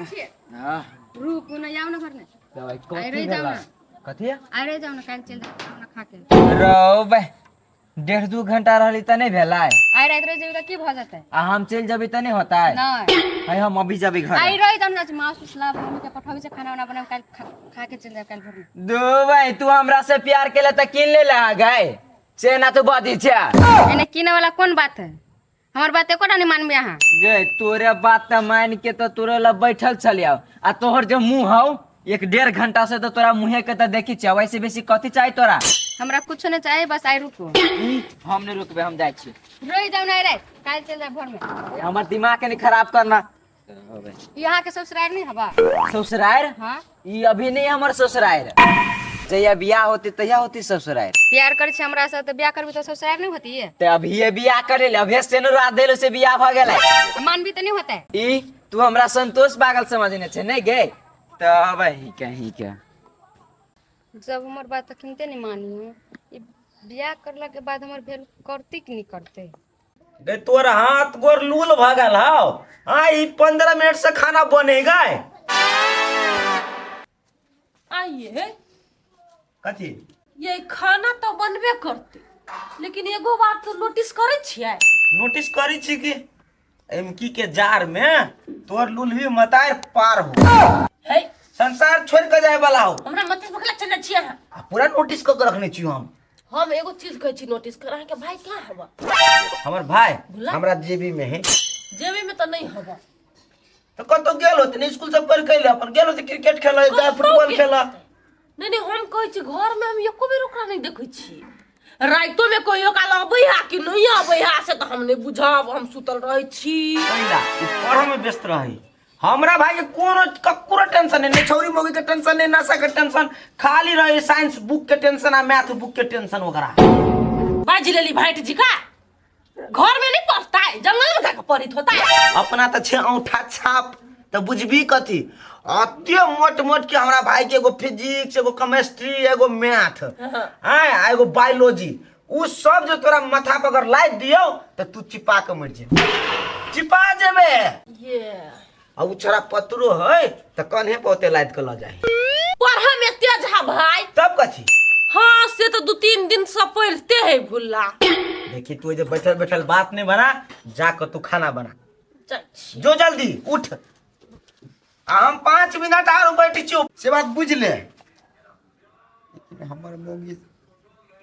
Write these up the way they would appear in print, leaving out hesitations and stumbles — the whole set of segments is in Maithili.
छियै। हाँ। रुकू ना, आउ ना घर में। दवाई आइ कथी रहि जाउ भेला? ना। कथी है? आइ रहि जाउ ना, काल्हि चलि जाउ खाना खा के। रौ बे, डेढ़ दू घंटा रहली तऽ नहि भेलै। आइ राति रहि जेबै तऽ की भऽ जेतै? आ हम चलि जेबै तऽ नहि होतै? नहि। है, हम अभी जेबै घर। आइ रहि जाउ ना, मास उस लाब, मम्मी के पठाबै छै, खाना उना बनाब, काल्हि खा के चलि जायब काल्हि भोर में। दू भाई, तू हमरा से प्यार केले तऽ कीन ले ला गए से ना तू बदी छे। एने कीने वाला कोन बात है? हमर बात एकोटा नहीं मानबे अहाँ। गे, तोरे बात तऽ मान के तऽ तोरे ला बैठल छलियौ, आ तोहर जे मुंह हौ, एक डेढ़ घंटा से तो तोरा मुँहे के तऽ देखी छियौ, ऐसे बेसी कथी चाही तोरा? हमरा कुछो नहीं चाहिए, बस आइ रुकू। ई, हम नहीं रुकबे, हम जाइ छी। रहि जाउ ना राति, काल्हि चलि जायब भोर में। हमर दिमाग के नहीं खराब करना। यहाँ के ससुराल नहीं हवा? ससुराल? हाँ। ई अभी नहीं हमर ससुराल, जहिया बियाह होती तहिया होती ससुराल। प्यार करै छी हमरा से तऽ बियाह करबी तऽ ससुराल नहीं होती है? ते अभी ये बियाह करे ले, अभी से रात देलो से बियाह भ गेलै। मानबी तऽ नहीं होता है? ई तू हमरा संतोष पागल समझने छे नहीं गे? तब ही कहीं के जब हमर बात अखनते नहीं मानी, ई बियाह करला के बाद हमर भेल करती कि नहीं करते? गे, तोर हाथ गोर लूल भ गेल हौ? हाँ, ई 15 मिनट से खाना बनेगा। आइए। कथी? ये खाना तो बनबे करते, लेकिन एगो बात तो नोटिस करै छियै। नोटिस करै छी कि एमकी के जार में तोर लुलही मतार पार हो। है। संसार छोड़ के जाए वाला हो। हमरा मत पकड़ा चले छियै अहाँ। आ पूरा नोटिस कऽ के रखने छी हम। हम एगो चीज कहै छी, नोटिस कर, अहाँके भाई कहाँ हवा? हमर भाई? भुला? हमरा जेबी में है। जेबी में तो नहीं हवा। तो कतौ गेल होते ने, स्कूल सब पढ़ के अइले, अपन गेल होते क्रिकेट खेले चाहे फुटबॉल गेल खेला। नहीं नहीं, हम कहै छी घर में हम एको बेर ओकरा नहीं देखै छी। राइतो में कहियो काल अबै है कि नहीं अबै है से तो हम नहीं बुझब, हम सुतल रहै छी। पहिला उ पढ़े में व्यस्त रहे। हमरा भाई के कोनो ककरो टेंशन नहीं, नहीं छौरी मौगी के टेंशन, नहीं नशा के टेंशन, खाली रहे साइंस बुक के टेंशन आ मैथ बुक के टेंशन ओकरा। बाजि लेली भाईट जी का घर में नहीं पढ़ता है, जंगल में जाके पढ़ित होता है। अपना तो छे औंठा छाप, तो बुझबी कथी? अते मोट मोट के हमरा भाई के एगो फिजिक्स, एगो केमिस्ट्री, एगो मैथ, हाँ, आ एगो बायोलॉजी, उ सब जो तोरा माथा पर अगर लाद दियो तो तू चिपा के मर जेबे, चिपा जेबे। ये आ उ छोरा पत्रो है तो कन्हे पे ओते लाद के ल जाए। पढ़े में तेज है भाई। तब कथी? हाँ, से तो 2-3 दिन से पढ़ते है भुल्ला। देखी, तू जे बैठल बैठल बात नहीं बना, जा के तू खाना बना। जाइ छी। जो जल्दी उठ, आ हम 5 मिनट आरो बैठ छियो से बात बुझ ले। लेकिन हमर मौगी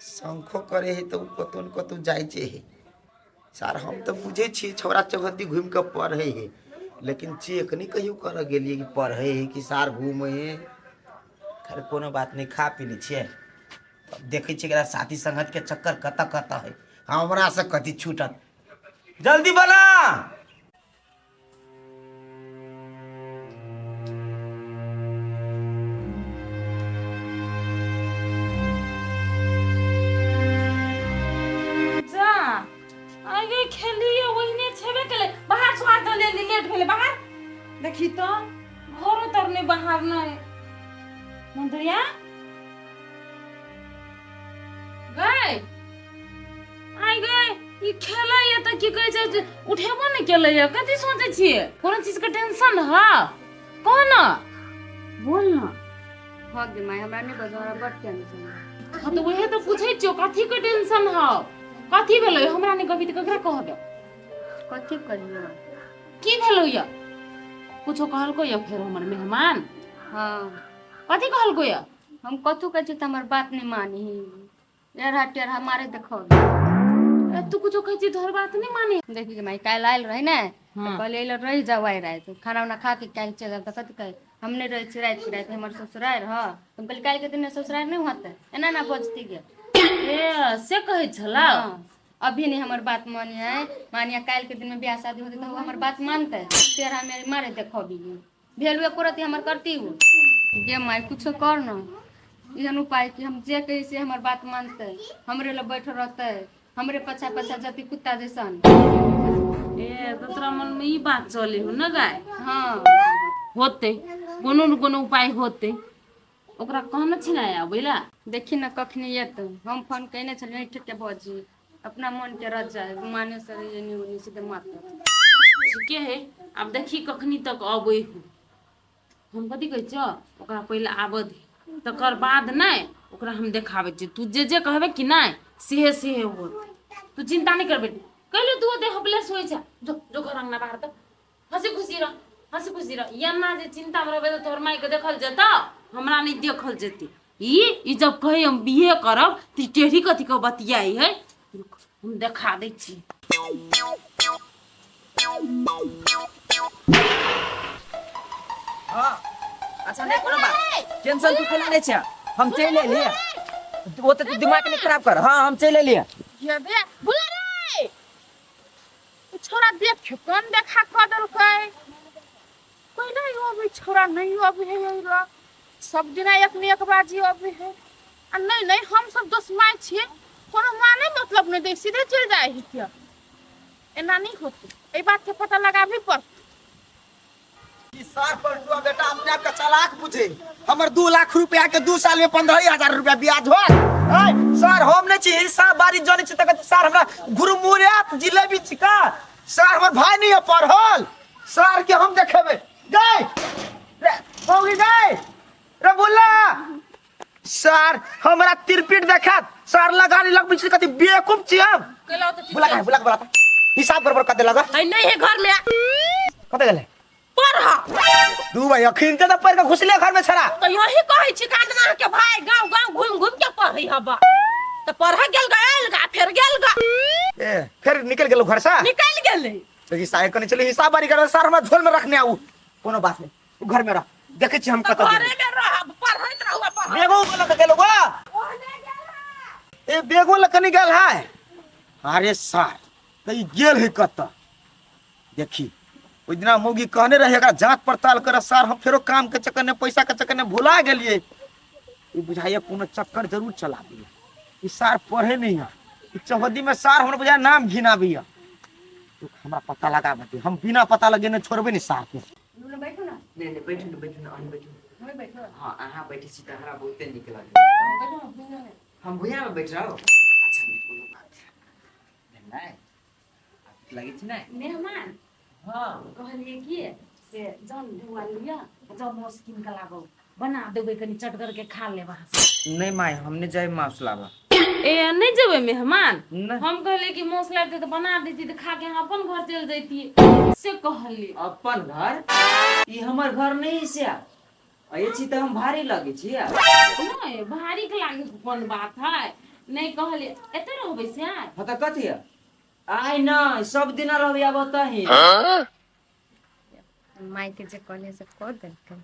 शंखो करे है तऽ ओ कतौ ने कतौ जाइ छै हे। सार, हम तऽ बुझै छियै छौड़ा चौहद्दी घुमि कऽ पढ़ै है, लेकिन चेक नहि कहियो करऽ गेलियै कि पढ़ै है कि सार घूमै है। खैर, कोनो बात नहि, खा पी लै छियै, तब देखै छियै एकरा साथी संगत के चक्कर कतऽ कतऽ है, हमरा से कथी छूटत। जल्दी बना। जा आगे खेलिए, ओहिने छेबे केले। बाहर सुहार जल्दी जल्दी, लेट भेले। बाहर देखी तो घरो तर नहीं, बाहर नहीं। मंदरिया गए आइ गए, ई खेलैया तऽ की कहै छै जे उठेबो नहि केलैया। कथी सोचै छियै? कोनो चीजके टेंशन ह? कह न, बोल न। हँ गे माय, हमरा नहि बजो, हमरा बड टेंशन है। हँ, तऽ उहे तऽ पूछै छियौ, कथीके टेंशन हौ? कथी भेलै? हमरा नहि कहबी तऽ ककरा कहबै? कथी कहियो? की भेलौ या? कुछो कहलको या फेर हमर मेहमान? हँ। कथी कहलको या? हम कथू कहै छी तऽ हमर बात नहि मानी, एढ़ा टेढ़ा मारे देखो। ए, तू कुछो कहै छी तोहर बात नहि माने? देखी गे माय, काल्हि आयल रही ने, तऽ कहलियै अइले रहि जाउ आइ राति, खाना उना खा के काल्हि चलि जायब। तऽ कथी कहै, हम नहि रहै छी राति बिराति, हमर ससुरारि ह। हम कहलियै काल्हिके दिन ससुरारि नहि होतै? एना एना बजती गे। ए, से कहै छलौ? हँ, अभी नहीं हमर बात मानी है, मानिया काल्हि के दिन में ब्याह शादी होतै तऽ ओ हमर बात मानतै? टेढ़ा मेरे मारे देखबी भेल एको रति हमर करती ओ? गे माय, कुछो कर न एहन उपाय कि हम जे कही से हमर बात मानतै, हमरे लग बैठल रहतै, हमरे पछा पछा जती कुत्ता जैसन। ए, तऽ तोरा मनमे ई बात चले हो न गाय? हाँ। होतै, कोनो न कोनो उपाय होतै। ओकरा कहने छी ने आबै ला? देखी ने कखनी एतै। हम फोन केने छलियै, ठीक के बजी अपना मन के रह जाए माने से एनी ओनी सीधे मात। ठीके है, आब देखी कखनी तक अबै हो। हम कथी कहै छियौ, ओकरा पहिले आबऽ दे, तकर बाद नहि ओकरा हम देखाबै छियै। तू जे जे कहबै कि नहि सेहे सेहे होत, तू चिन्ता नहि कर बेटी। कहलियौ तू ओते होपलेस होइ छै, जो जो घर अङ्गना बाहर तऽ हँसी खुशी रह, हँसी खुशी रह। एना जे चिन्तामे रहबै तऽ तोहर मायके देखल जेतौ, हमरा नहि देखल जेतै। ई ई जब कहै हम बिहे करब तऽ ई टेढ़ी कथी के बतियाइ है, रुक हम देखा दै छी। हाँ अच्छा नहीं कोनो बात, टेंशन तू कोना नहीं छै, हम चलि एलियै। ओ तऽ तू दिमाग नहीं खराब कर। हाँ हम चलि एलियै। ये बे बुला रे, ई छोरा देख कोन देखा कऽ देलकै। कोई नहीं अबै, छोरा नहीं अबै है अइला सब दिना एक ने एक बाजी अबै है। आ नहीं नहीं हम सब दोसमाय छियै, कोनो माने मतलब नहीं दै, सीधे चलि जाइ है। किया एना नहीं होते, एहि बात के पता लगाबे पड़त। ई सार पलटुआ बेटा अपने आप के चालाक बुझे। हमर 2 लाख रुपया के 2 साल में 15,000 रुपया ब्याज होत। ऐ सर हम नहीं छी हिसाब बारी जानै छी त सर हमरा घुरमुरियात जिलेबी छी का। सर हमर भाई नहीं है पढ़ल, सर के हम देखेबे। गए रे मौगी गए रे बुल्ला। सर हमरा तिरपीट देखत सर लगानी लगबै छी, कथी बेवकूफ छी हम। कैला तऽ बुला के बुला के बुला के हिसाब गड़बड़ कर देलक। है नहीं है घर में। कतऽ गेलै? पढ़ दू भाई अखिन तऽ पढ़ के घुसले घर में छड़ा। तो यही कहै छी कांदना के भाई गांव गांव घूम घूम के पढ़ै हबा, तऽ पढ़ गेल गा आयल गा फेर गेल गा। ए फिर निकल गेलो घर से? निकल गेलै। तो हिसाब कने चली हिसाब बारी कर सर हमरा झोल में रखने आऊ। कोनो बात नहीं, घर में रह, देखे छी हम तऽ कतऽ घरे गेलै। में रहब, पढ़ैत रहू आ पढ़। बेगो लऽ के गेलो गा। ए बेगो लऽ के नहीं गेल है। अरे सर तऽ ई गेल है कतऽ? देखी ओहि दिना मौगी कहने रहे एकरा जांच पड़ताल कर सर, हम फेरो काम के चक्कर में पैसा के चक्कर में भुला गेलिए। ई बुझाइए कोनो चक्कर जरूर चला दिए। ई सार पढ़े नहीं है, ई चौहद्दी में सार हमरा बुझाइए नाम घिनाबी है। तो हमरा पता लगा दे, हम बिना पता लगेने छोड़बे नहीं सार के। लूलू बैठू ना। नहीं नहीं बैठू ना, बैठू ना, अहीं बैठू। हमें बैठो। हाँ अहाँ बैठे छी तऽ हमरा बहुते नीक लागल। बैठो ना, भुइयाँ में। हम भुइयाँ में बैठ रहो। अच्छा नहीं कोनो बात नहीं, लगै छै नहि? मेहमान हाँ कहलिए कि से जौन ढुआ लिअ, जौ मासु कीन के लाबो, बना देबै कनी चटगर के खा लेब अहाँ सब। नहीं माय हम नहीं जाए मांस लाबा। ए नहीं जेबै मेहमान? नहीं। हम कहलिए कि मासु लाबिते तऽ बना देती तऽ खा के अहाँ अपन घर चलि जैतियै, से कहलिए। अपन घर? ई हमर घर नहीं से ये छी तऽ हम भारी लगे छी। नहीं भारी के लागे के कोन बात है, नहीं कहलिए एते रहबै से। हाँ तऽ कथी है? आइ नहीं सब दिन रहबै आब ओतही। माय के जे कहलियै से कऽ देलकै।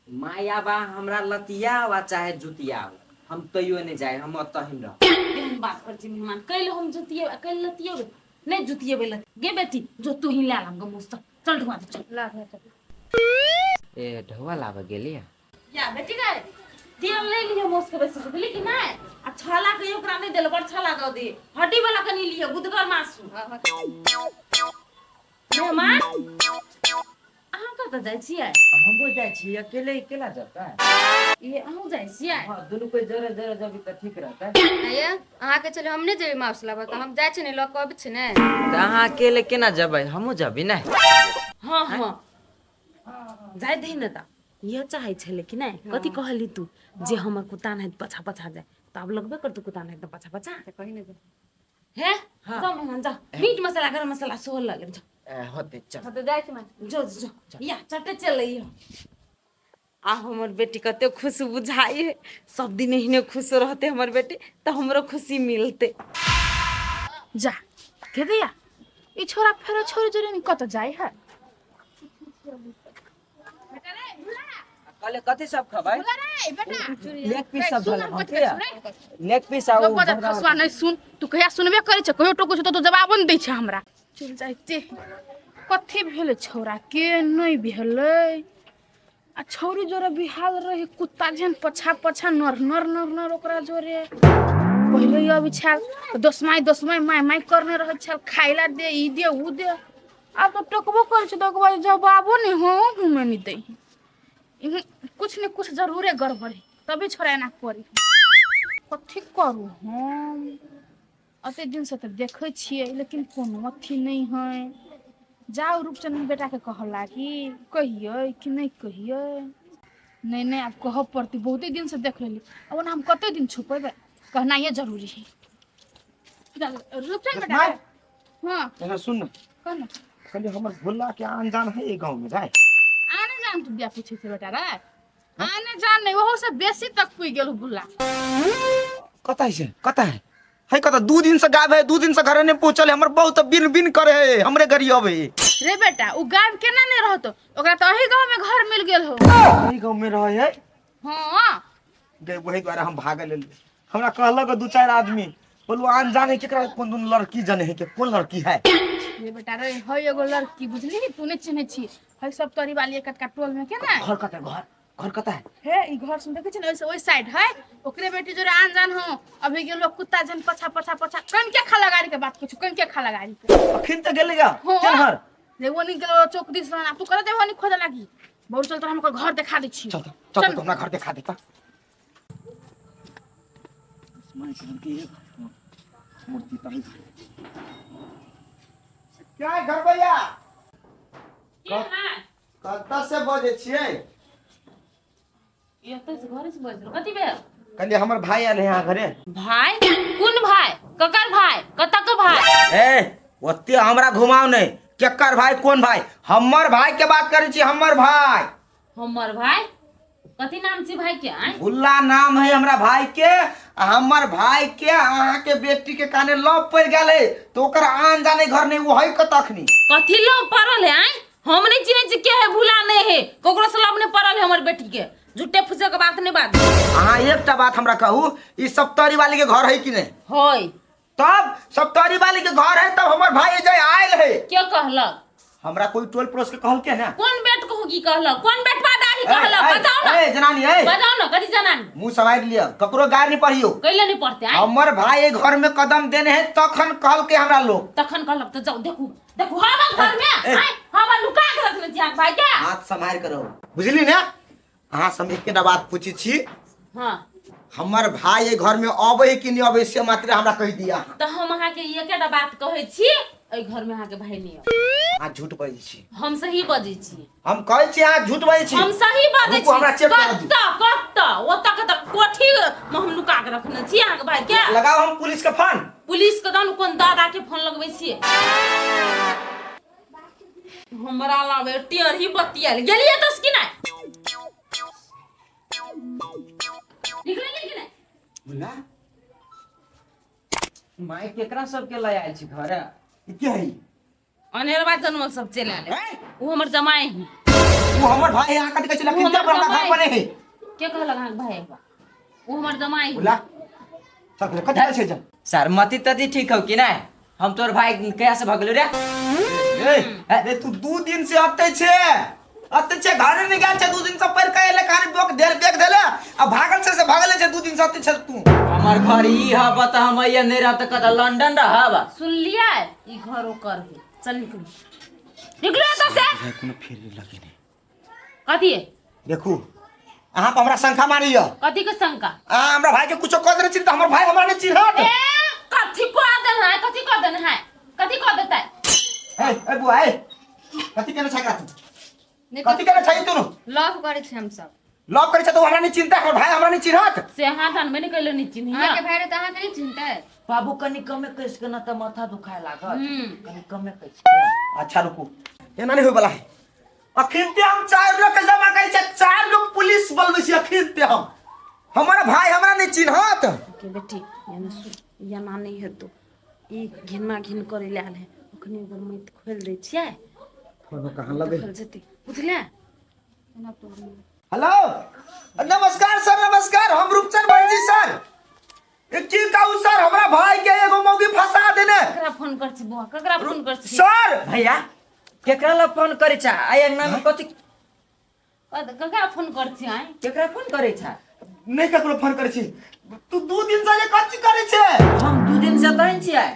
माय आबा हमरा लतिया आ चाहे जुतिया, हम तैयो नहीं जाए, हम ओतही रह। केहन बात कर छी मेहमान, कैल हम जुतिये कैल लतियेबै नहीं जुतियेबै लत गे बेटी जो तू ही ला लाम गे मुस्त, चल ढुआ दे चल। ला ला, चल। ए ढुआ लाबऽ गेलियै? या बेटी गे तेल ले लियो मोस के बेसी बुझली कि नहीं? आ छाला के ओकरा नहीं देल, बड़ छाला दऽ दे, हड्डी वाला कनी लियो गुदगर मासु। हाँ, हाँ। मेहमान अहाँ कतऽ जाइ छियै? हमहूँ जाइ छी, अकेले अकेला जेतै। ए अहूँ जाइ छियै? हाँ दुनू कोई जरे जरे जबी तऽ ठीक रहतै। आये अहाँके चलू, हम नहि जेबै माउस लाबऽ, तऽ हम जाइ छी ने लऽ कऽ अबै छी ने। तऽ अहाँ अकेले केना जेबै, हमहूँ जबी ने। हाँ हाँ जाय दही ने, तऽ इएह चाहै छलै कि नहि? कथी कहली तू जे हमर कुत्ता नहि पछा पछा जाय, तऽ आब लगबे करतौ कुत्ता नहि तऽ पछा पछा। तऽ कही ने। हे जाउ मेहमान जाउ, मीट मसाला गरम मसाला सेहो लऽ लेब, जाउ। ए, होतै चल। हाँ तऽ जाइ छी माय। जो जो या चटे चलैयो। आ हमर बेटी कते खुश बुझाइ है, सब दिन एहने खुश रहते हमर बेटी तऽ हमरो खुशी मिलते। जा के दिया ई छोरा फेरो छोरी जोरे कत जाय है। कहले कथी सब खबै? लेग पीस सब सुन धरल हम हम कथी कहै के? छी रे? लेग पीस आ उ लोक बजत खसुआ नहीं सुन, तू कहिया सुनबे करै छै? कहियो टोकै छै तऽ तू जवाबो नहि दै छै हमरा। चलि जाइते कथी भेलै छौड़ा के? नहि भेलै आ छौरी जोरे बिहाल रहे कुत्ता जेहन पछा पछा नर नर नर नर ओकरा जोरे। पहिले अबै छल दोसमाइ दोसमाइ माय माय करने रहै छल, खाइ ला दे ई दे ऊ दे। आब तऽ टोकबो करै छै तऽ ओकर बाद जवाबो नहि हो हुमे नहि दै। कुछ ने कुछ जरूरे गड़बड़ है तभी छोड़ा एना करी। कथी करू हम? एते दिनसँ तऽ देखै छियै लेकिन कोनो अथी नहि है। जाउ रूपचंद बेटाके कहऽ लागी, कहियै कि नहि कहियै? नहीं नहीं, आब कहब पड़तै, बहुते दिन से देख लेली। अब ओना हम कते दिन छुपेबै, कहनाइए जरूरी है। रुक जा बेटा। माय। हाँ। एना सुन न। कह न। कहलियै हमर भोला के आन जान है एहि गाँव में राय? आने जान तू बिया पूछे छे बेटा रे? आने जान नहीं, ओहो से बेसी तक पुई गेल भुल्ला। कतऽ है से, कतऽ है है कतऽ? 2 दिन से गायब है, 2 दिन से घरे नहीं पहुंचल है। हमर बहुत बिन बिन करे है, हमरे गरी अबे। रे बेटा, उ गायब केना नहीं रहतो? ओकरा तो अही गांव में घर मिल गेल हो। एहि गाँव में रहे है? हाँ। गे, वही द्वारे हम भागल एलियै। हमरा कहलक दू चारि आदमी, बोलू आन जाने केकरा, कोन दुन लड़की जाने है के, कोन लड़की है? रे बेटा रे, है एगो लड़की, बुझली? तू नहीं चिन्है छी, है सब तोरी वाली एक टोल में के ना। घर कतऽ है? घर घर कतऽ है? हे, ई घर सुन, देखै छी ने, ओइसे ओइ साइड है। ओकरे बेटी जोरे आन जान हो। अभी गेलो कुत्ता जन पछा पछा पछा। कन के खाला गाड़ी के बात कुछ, कन के खाला गाड़ी के। अखिन तऽ गेलै गा। हाँ। चल हर। रे, वो नहीं गेलो चौक दिस रहना। तू कर दे वो नहीं खोजे लागी। बहुत चल, तोरा हम ओकर घर देखा दै छी। चल चल चल, तो हमरा घर देखा देता। मूर्ति तही क्या है घर भैया? के है? कतऽ से बजै छियै? एतऽ से घरे से बजल। कथी भेल? कहलियै हमर भाई आयल है यहाँ घरे। भाई? कोन भाई? ककर भाई? कतऽ के भाई? ए, ओते हमरा घुमाओ नहीं। केकर भाई, कोन भाई? हमर भाई के बात करै छी, हमर भाई। हमर भाई? कथी नाम छी भाई के? आय? भुल्ला नाम है हमरा भाई के। आ हमर भाई के अहाँ के बेटी के काने लव पड़ गेल है, तो ओकर आन जाने घर नहीं, वो है कत अखनी? कथी लव पड़ल है? आय, हम नहीं चिन्है छी के है भूला। नहीं है, ककरो से लव नहीं पड़ल है हमर बेटी के। झूठे फूसे के बात नहीं बात। अहाँ एकटा बात हमरा कहू, ई सप्तरी वाली के घर है कि नहीं? होय। तब सप्तरी वाली के घर है, तब हमर भाई जे आयल है। के कहलक? हमरा कोई टोल पड़ोस के कहल के ना। कोन बेट कहू की कहलक? कोन बेटवा दाही कहलक? बताओ ना। ए जनानी, ए। बताओ ना, कथी जनानी? मुंह संभाल लिया, ककरो गार नहीं पढ़ियो। कैले नहीं पढ़ते? आय? हमर भाई ए घर में कदम देने है, तखन कहल के हमरा लोग। तखन कहलक तऽ जाउ, देखू देखू हवा घर में। ए। आय, हवा लुका के रखने छी अहाँके भाई के। हाथ संभाल के रहो, बुझली ने? अहाँ सब एकेटा बात पूछी छी। हाँ। हमर भाई ए घर में अबै है कि नहीं अबै, से मात्र हमरा कहि दिया। तऽ हम अहाँके एकेटा बात कहै छी, एहि घर में अहाँके भाई नहीं आबै। अहाँ झूठ बजै छी। हम सही बजै छी। हम कहै छी अहाँ झूठ बजै छी। हम सही बजै रुकू, हमरा छी। चेक करऽ दियौ। कत्ता कत्ता ओतऽ के तऽ कोठी में हम लुका के रखने छी अहाँके भाई के। लगाओ हम पुलिस के फोन। पुलिस के दन, कोन दादा के फोन लगबै छियै? हमरा लावे टेढ़ी बतियाल गेलियै दस कि नहि? निकललियै कि नहि? बोला माय, केकरा सबके लय आयल छी घरे? ई के है? अनेरवा जनमल सब चलि आयल। हैं? ओ हमर जमाई है। वो हमर भाई है, अहाँ कथी कहै छी? ओ लखिन हमर हमरा घर जमाई। पर है। के कहलक अहाँके भाई? ओ हमर जमाई है। बोला चल, कथी कहै छै? सर, मती तती ठीक हो कि नहीं? हम तोर भाई कहिया से भगलो रे? ए रे, तू 2 दिन से अते छे, अते छे, घरे नहीं गेल छे 2 दिन से। पढ़ के एले, खाली बोक देल बेक देले आ भागल छे, से भागल छे। 2 दिन से अते छे तू। हमर घर ई ह बता, हम अइया नहीं रह त कत लंदन रहब? सुनलियै? ई घर ओकर है। चल, निकलू निकलू एतऽ से। कोनो फेर लगे नहीं। कथी? देखू, अहाँ पर हमरा शंका मारिय। कथी के शंका? अहाँ हमरा भाई के कुछो कह देने छी त हमर भाई हमरा नहीं चिन्हत। ए, कथी कह देन है? कथी कह देन है? कथी कह देतै? ए ए बुआ, ए, कथी केने छै एकरा तू? नहीं। कथी केने छै तू? लव करै छी हमसब। लव करै छै त हमरा नहीं चिन्हता, हमर भाई हमरा नहीं चिन्हत? से हाथ अनबे नहि कैले, नहि चिन्हैया। अहाँके भाई रहे तऽ अहाँके नहि चिन्हतै? बाबू, कनी कमे कस के न त माथा दुखाए लागत। कनी कमे कस के। अच्छा रुकू, एना नहीं होय वाला है। अखिन ते हम चार लोग के जमा करै छै, चार लोग पुलिस बोलबै छी। अखिन ते हम हमर भाई हमरा नहीं चिन्हत। के बेटी, याना सुन, याना नहि हेतौ। ई घिना घिन करै लए आयल है। अखने ओकर मति खोलि दै छियै। कहाँ लगे? खोल जेतै, बुझले? हेलो, नमस्कार सर, नमस्कार। हम रूपचंद भाई सर। ए, की कहू सर, हमरा भाई के एगो मौगी फंसा देने। ककरा फोन कर छी बुआ? ककरा फोन कर छी? सर। भैया, केकरा ला फोन करे छा? आई अंगना में कथी? ककरा फोन कर छी आइ? केकरा फोन करे छा? नहीं ककरो फोन करै छी। तू 2 दिन से जे कथी करै छै? हम 2 दिन से तहन छियै।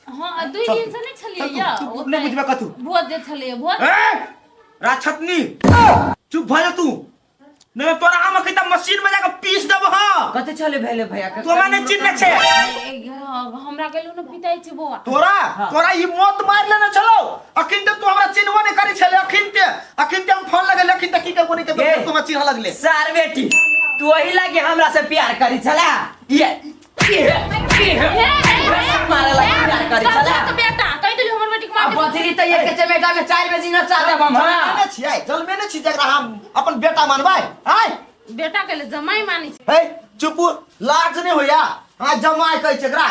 हाँ, दुई चल दिन तू, से नहीं चल छलियै तू, या तू ओतै। नहि बुझबै कथू। भोज जे छलियै, भोज। ए राक्षसनी, चुप भऽ जा तू, नहीं तोरा हम अखन तऽ मशीन में जाके पीस देब। हाँ। कथी छले भेले भैया? तू हमरा नहीं चिन्हने छै। हमरा गेलो ने पिताई छै बौआ। तोरा तोरा ई मौत मार लेने छलो। अखन तक तू हमरा चिन्हबो नहीं करै छले। अखन ते हम फोन लगेले, अखन तक की करबो नहीं करबो। गे। तुम चिन्ह लगले। सार बेटी, तू वही लागे हमरा से प्यार करी छला, ये ये ये मारे लागे प्यार करी छला। तो बेटा कहि देली हमर बेटी के मार। आ बजली त एक चमेटा में 4 बजे नचा देब हम। जलमे ने छियै, जलमे ने छी जकरा हम अपन बेटा मानबै आय। बेटा के ले जमाई मानी छी। हे चुप, लाज नहि होइया? हाँ, जमाइ कहै छै एकरा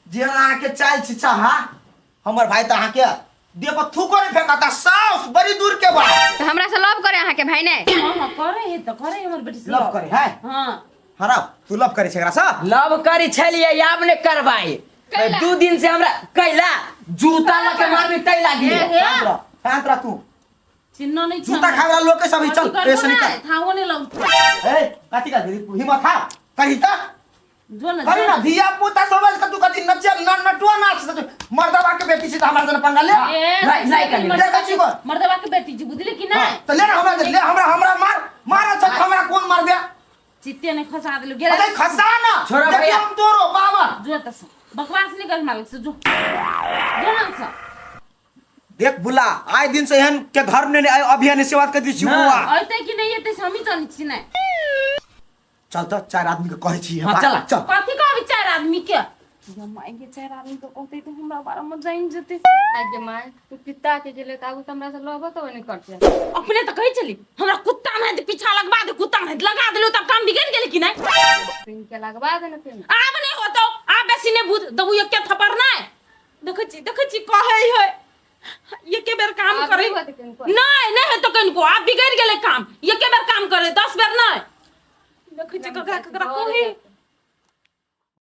जे अहाँके चालि छी हाँ। हमर भाई तऽ अहाँके देह पर थूको नहि फेंकता, साउस बड़ी दूर के बात। तऽ हमरा से लव करे अहाँके भाई ने? हां हां, करे है त करे हमर बेटी से। लव करे है? हां। हराव, तू लव करे छै एकरा से? लव करी छलियै, आब ने करबाई। कैला? 2 दिन से हमरा कैला जूता लके मारबी तै लागी। शांत रह, शांत रह तू। चिन्ह नहीं छै। जूता खाए वाला लोग के सब ही, चल ऐसे निकल। थाओ नहीं लगतो। ए कथी का हिम्मत हा कही त जो न करी ना धिया पुता समझ के तू कथी नचे न नटुआ नाच त मर्दवा के बेटी छी त हमरा जन पंगा ले। ए, नहीं, नहीं करी। देखै छी को। मर्दवा के बेटी छी, बुझली कि हाँ, नहीं? त ले ना हमरा ले, हमरा हमरा मार मार छ, हमरा कोन मार दे? चित्ते नहीं खसा देलु गेला। अरे खसा ना। छोड़ो देखियो भैया। हम तोरो बाबा। जो त बकवास नहीं कर मालिक से, जो जो ना से। देख बुला, आइ दिन से एहन के घर में नहीं अभियान से बात कर दी छी ना। बुआ। अइते कि नहीं एते से हमही जानै छी नहीं। चल त चार आदमी के कहै छी। हाँ, चल। चल। कथी कहबी चार आदमी के? माय के चार आदमी के कहते त हमरा बारे में जान जेते। आगे माय, तू पिता के गेले त आगू त हमरा से लव तो नहीं करते। अपने त कहै छली हमरा कुत्ता नहीं त पीछा लगवा दे, कुत्ता नहीं लगा देलु तब काम बिगड़ गेल कि नहीं? पिन के लगवा दे ना फिर। आब नहीं होतो, आब बेसी नहीं बुझ दबू एक के थप्पड़ नहीं। देखै छी, देखै छी कहै है एके बेर काम आब करे नहीं होतै किनको। नहीं नहीं होतो किनको, आब बिगड़ गेलै काम, एके बेर काम करे 10 बेर नहीं। देखै छी ककरा ककरा कहै।